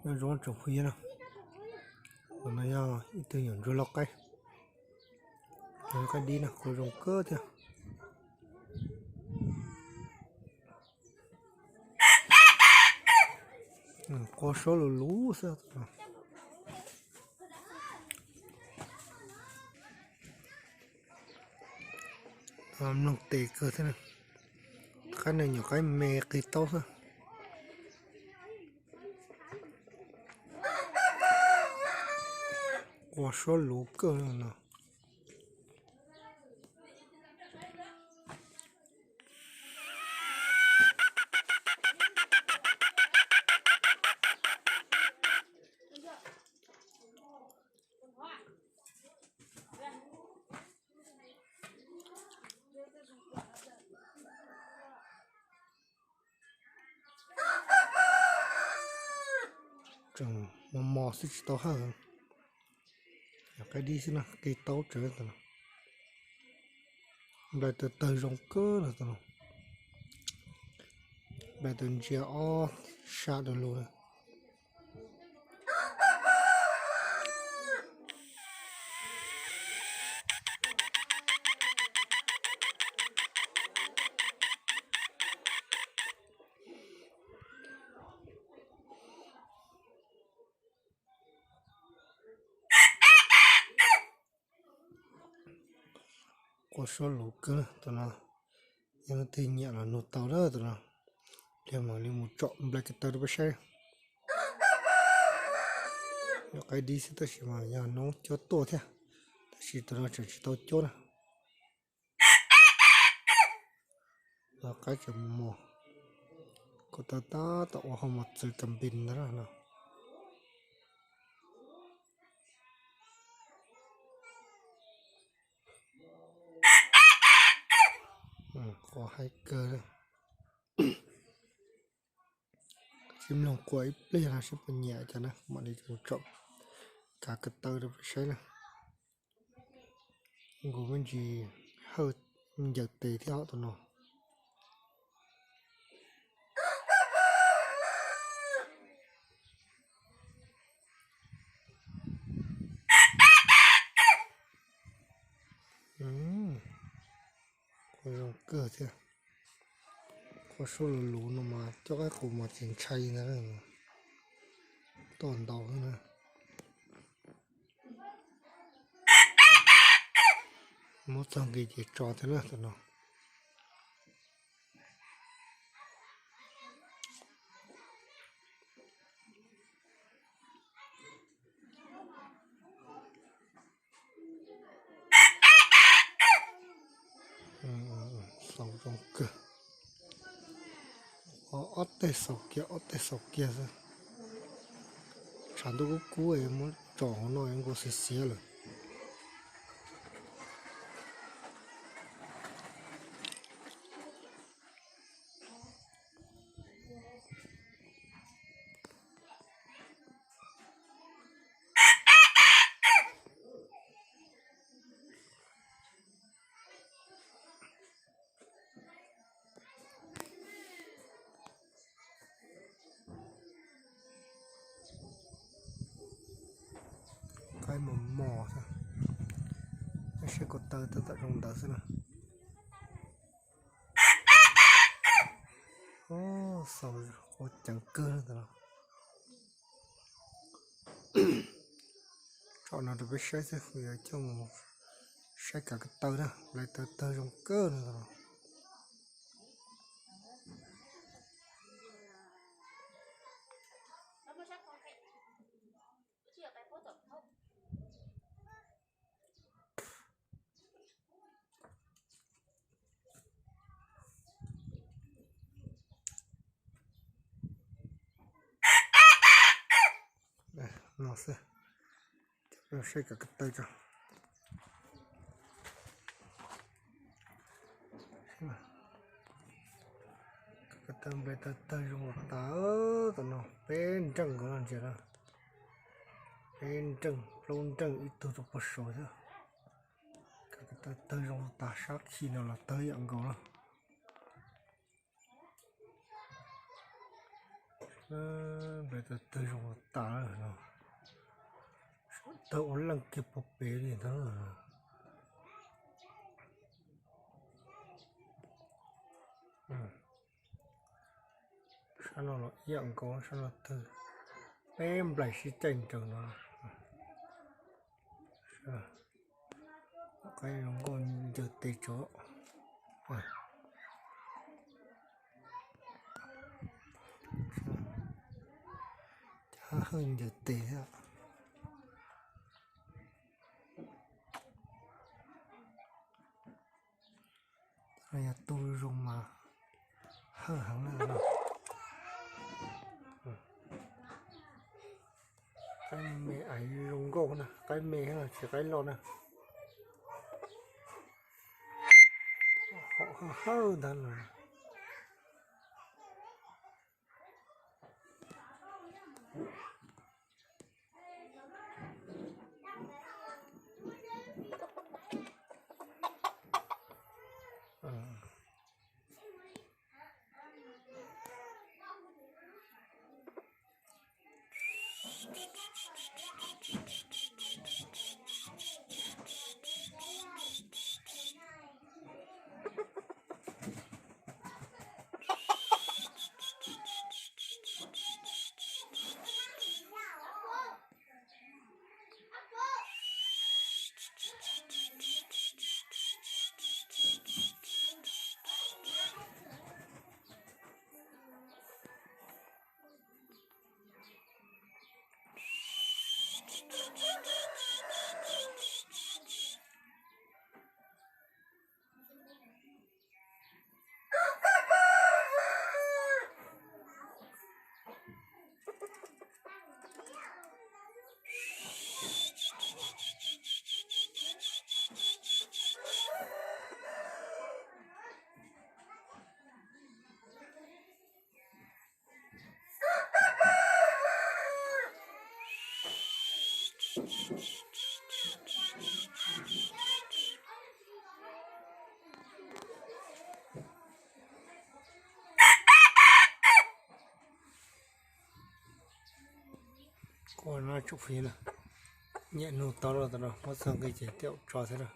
Nyob zoo tsoom phooj ywg na, tus no yog ib tug nyuam ntsuag lau qaib, lau qaib dib na, qua zoo kawg thiab. Qua suab luv luv xwb. Mloog tes kawg thiab, qaib no nyuam qaib me qig taub xwb. Qua suab luv kawg no. Tseem mos mos xwb tsis tau hawj. Qaib dib xwb na, qig taub tsawv tus no. Nplai tawg tawg zoo kawg no tus no. Nplai tawg ntsia ob sab du lug na. Qua suab luv kawg tus no, yog leej twg nyiam los nug tau na tus no. Pliag mam li mus tsom nplai ko taw rau peb saib. Yog qaib dib xwb tab sis mas yog noob cuab tuaj thiab, tab sis tus no tseem tsis tau cuab na. Qaib tseem mos mos, ko taw tab tom ua hauv mos txwv kas npis ntag no. Qua haib kawg. Sib mloog qua ib pliag no seb puas nyiam cas na, mam li mus tsom kav ko taw rau peb saib na. Nkaus me ntsis hawj ncaws tes thiab tus no. Qua zoo kawg thiab. Qua suab luv luv no mas coj qaib qus mas tsis ntshai ntag, toj ntau xwb na. Muab txog nqi ces tso thiab na tus no. Xaus zoo kawg. Ob teg xaus kiag ob teg xaus kiag xwb. Tshav ntuj kub kub es muab tso hauv no es nkaus xiav xiav lawm. Qaib mos mos xwb, saib ko taw tab tom zoo ntawd xwb na. Xaus qua ceev kawg no. Tsom no rau peb saib xwb, kuv yuav coj mus saib kav ko taw na, nplai tawg tawg zoo kawg no. No xwb, saib kav ko taw tso. Kav ko taw nplai tawg tawg zoo tas, tam no peb nreej nkaus no ntsia na. Peb nreej plaub nreej ib tug rau puag saud thiab. Kav ko taw tawg zoo tas, sab khi no los tawg ib yam nkaus na. Tawg zoo tas lawm no, tawg ua leej kiag puag pem li ntag. Sab no los ib yam nkaus, sab no twg peb nplaim sib caij nraws no. Qaib zoo nkauj ncaws tes tso. Cov hawj ncaws tes thiab. Yog tu zoo mas hawj heev na. Qaib me ais zoo nkauj na, qaib me tsis qaib loj na. Hom hawj hawj ntag los. Kuv no tsuj fiv na, nyiam nug tau los tas no muab txog nqi ces tiaum tso thiab na.